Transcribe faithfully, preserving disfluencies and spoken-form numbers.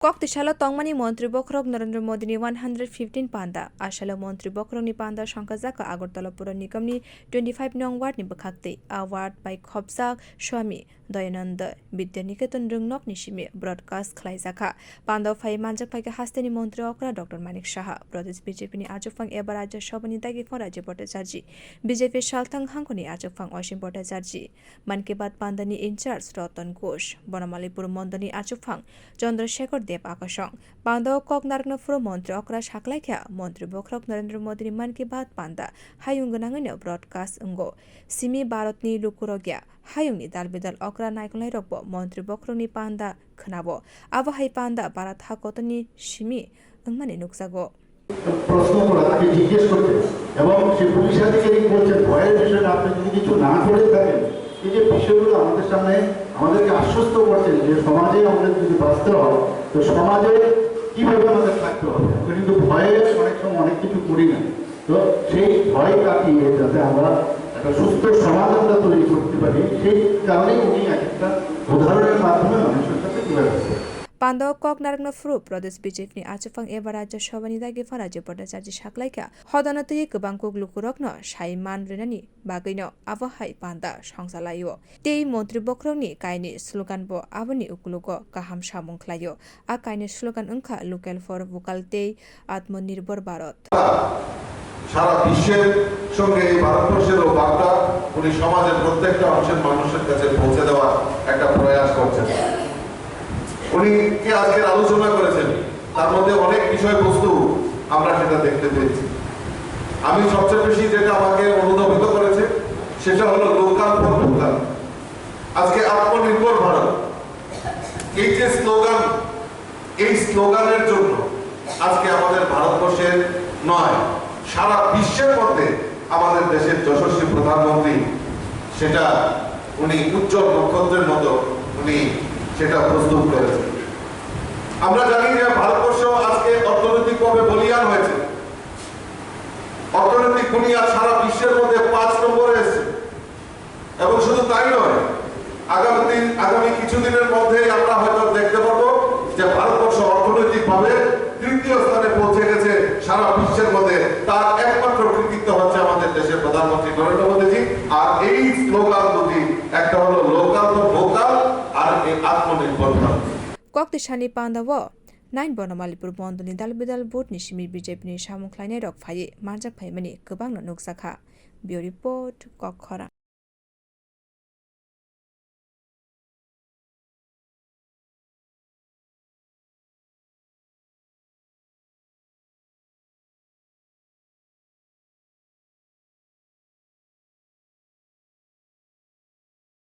Kok tisalo tongmani Montri Bokhorok Narendra Modini one hundred fifteen panda. Asalo Montri Bokhorokni panda songkajak Agartala Pura Nigamni twenty five nong ward ni bwkhaktwi. A ward bai khopjak Swami Dayananda Vidya Niketan rwngnokni simi broadcast khlaijakha. Panda phai manjak phaikha hasteni Montri okra Doctor Manik Saha. Pradesh B J P ni achukphang eba Rajya Sabha ni dagi phang Rajiv Bhattacharjee, B J P salthang hangkoni achukphang Osim Bhattacharjee, Mann Ki Baat pandani in-charge Ratan Ghosh, Bonomalipur mondolni achukphang Chandrasekhar Deb Akasong. Pandao kok narwkna phuru Montri okra saklaikha, Montri Bokhorok Narendra Modini Mann Ki Baat panda hayung gwnangwino broadcast wngo. Simi Bharatni lukurokya hayungni dalbidal okra naikolnairokbo Montri Bokhorokni panda khwnao. Abo hai panda Bharat ha kotorni simi wngmani nukjago. প্রশ্ন করা, তাকে জিজ্ঞেস করতে। এবং সে পুলিশ আধিকারিক বলছেন, "ভয়ের বিষয়টা আপনি যদি কিছু না করে থাকেন, এই যে বিষয়গুলো আমাদের সামনে আমাদেরকে আশ্বস্ত করছেন যে সমাজে আমাদের যদি বাঁচতে হয়, তো সমাজে কিভাবে আমাদের থাকতে হবে।" আমরা কিন্তু ভয়ে অনেক সময় অনেক কিছু করি না। তো সেই ভয় কাটিয়ে যাতে আমরা একটা সুস্থ সমাজ আমরা তৈরি করতে পারি, সেই কারণেই উনি একটা উদাহরণের মাধ্যমে মানুষের সাথে তুলে ধরছেন। Pandao kok narwkna phuru Pradesh B J P ni achukphang eba Rajya Sabha ni dagi phang Rajiv Bhattacharjee saklaikha, hodano twiwi kwbang kuk lukurokno sai man rwnani bagwino abo hai panda songchalaio. Tei Montri Bokhorokni kainwi slogan bo aboni ukologo kaham samung khlaio. A kainwi slogan wngkha Local for Vocal tei Atmanirbhor Bharat. সারা বিশ্বের সঙ্গে এই ভারতবর্ষেরও বার্তা উনি সমাজের প্রত্যেকটা অংশের মানুষের কাছে পৌঁছে দেওয়ার একটা প্রয়াস করছেন। উনি যে আজকের আলোচনা করেছেন, তার মধ্যে অনেক বিষয়বস্তু আমরা সেটা দেখতে পেয়েছি। আমি সবচেয়ে বেশি যেটা আমাকে অনুধাবিত করেছে, সেটা হলো লোকাল ফর ভোকাল। আজকে আত্মনির্ভর ভারত, এই যে স্লোগান, এই স্লোগানের জন্য আজকে আমাদের ভারতবর্ষের নয়, সারা বিশ্বের মধ্যে আমাদের দেশের যশস্বী প্রধানমন্ত্রী সেটা উনি উজ্জ্বল নক্ষত্রের মতো উনি সেটা প্রস্তুত করেছেন। আমরা জানি যে ভারতবর্ষ আজকে অর্থনৈতিকভাবে বলিয়ান হয়েছে, অর্থনৈতিক বুনিয়াদ সারা বিশ্বের মধ্যে পাঁচ নম্বরে এসেছে। এবং শুধু তাই নয়, আগামী দিন, আগামী কিছু দিনের মধ্যেই আমরা হয়তো দেখতে পাবো যে ভারতবর্ষ অর্থনৈতিকভাবে তৃতীয় স্থানে পৌঁছে গেছে সারা বিশ্বের মধ্যে। তার একমাত্র কৃতিত্ব হচ্ছে আমাদের দেশের প্রধানমন্ত্রী নরেন্দ্র মোদীজি। আর এই স্লোগান দুটি, একটা হলো লোকাল ফর ভোকাল, আর এই আত্মনির্ভর Bharat. Kok tisani pandao nine Bonomalipur mondolni dalbidal vote ni simi B J P ni samung khlainairok phaiwi manjak phaimani kwbangno nukjakha. Bureau Report, Kokkhorang.